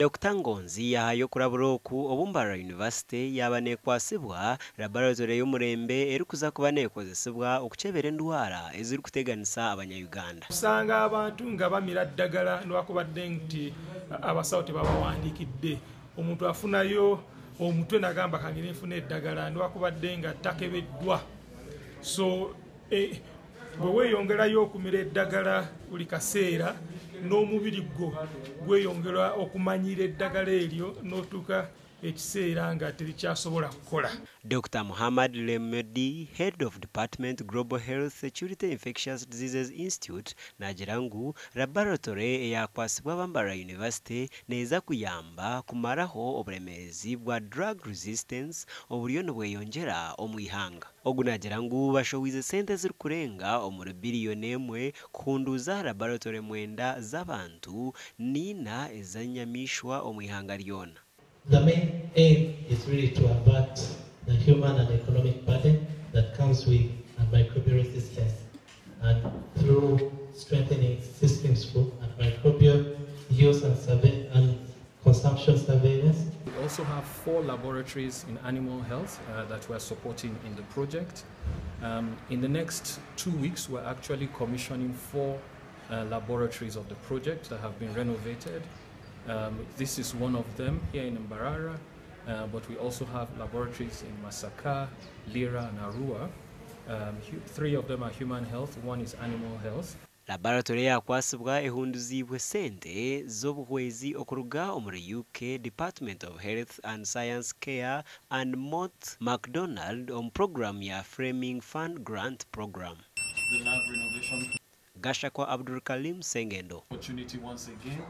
Dr Ngonzi yahayo okurabura oku obu Mbarara University yaaba neekwasibwa laboratory y'omurembe erikuza kuba neekozesibwa okukyebera endwara ezirikuteganisa abanya-Uganda. Osanga abantu nga bamira ddagala newakubadde nti abasawo tebabawandiikidde. Omuntu afunayo omutwe nagamba kangire nfuna eddagala newakubadde nga takebeddwa. So bwe weeyongerayo okumira eddagala buli kaseera, n'omubiri gwo gweyongera okumanyiira eddagala eryo n'otuuka ekiseera nga terikyasobola kukola. Dokita Muhammad Lemedi, Head of Department Global Health Security Infectious Diseases Institute naagira ngu laboratory eyakwatsibwa aba Mbarara University neeza kuyamba kumaraho oburemeezi bwa drug resistance oburiyo nibweyongyera omu ihanga. Ogu naagira ngu bashohoize sente ezirikurenga omuri biriyoni emwe kuhunduuza laboratory mwenda z'abantu n'eina ez'enyamaishwa omu ihanga ryona. The main aim is really to avert the human and economic burden that comes with microbial resistance, and through strengthening systems for microbial use and survey and consumption surveillance. We also have 4 laboratories in animal health that we're supporting in the project. In the next 2 weeks, we're actually commissioning 4 laboratories of the project that have been renovated. This is one of them here in Mbarara, but we also have laboratories in Masaka, Lira and Arua. 3 of them are human health, 1 is animal health. Laboratory yakwasibwa ehunduziibwe sente z'obuhwezi okuruga omuri UK Department of Health and Science Care and Mott MacDonald omu program ya Fleming Fund Grant Program. The lab renovation Gashakwa Abdulkalim Sengendo. Opportunity once again.